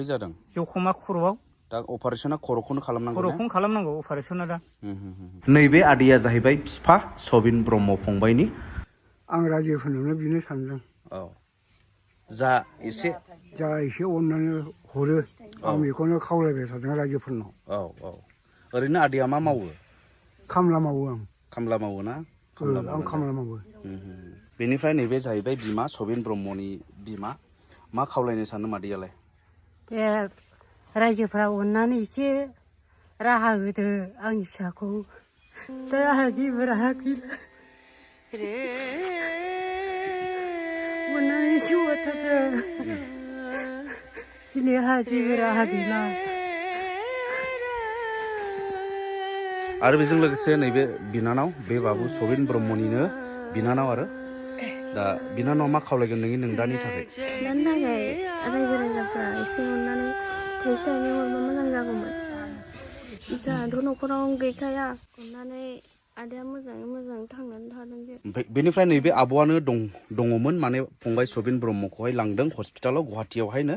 जादों जखमा खर'आव दा अपारेशना खर'खौनो खालामनांगौ खर'खौनो खालामनांगौ अपारेशना दा नैबे आदैया जाहैबाय बिफा सबिन ब्रह्म फंबायनि आं रायजोफोरनोनो बिनो सानदों औ जा एसे जा एसे अननानै हरो आं बेखौनो खावलायबाय थादों रायजोफोरनाव औ औ ओरैनो आदैया मा मावो खामला मावो आं खामला मावो ना आं खामला मावो बेनिफ्राय नैबे जाहैबाय बिमा सबिन ब्रह्मनि बिमा मा खावलायनो सानो मादैयालाय बे रायजोफ्रा अननानै एसे राहा होदो आंनि फिसाखौ दा आंहा जेबो राहा गैला अननानै एसे हरथारदो दिनै आंहा जेबो राहा गैला आरो बेजों लोगोसे नैबे बिनानाव बे बाबु सबिन ब्रह्मनिनो बिनानाव आरो दा बिनानाव मा खावलायगोन नोंदानि थाखाय दानि थाखाय रायजो राजाफ्रा एसे अननानै थाइसे थाइनै हरबा मोजां जागौमोन जोंहाथ' न'खराव गैखाया अननानै आदाया मोजाङै मोजां थांनानै थादों जे बेनिफ्राय नैबे आब'आनो दङमोन माने फंबाय सबिन ब्रह्मखौहाय लांदों हस्पिटालाव गुवाहाटियावहायनो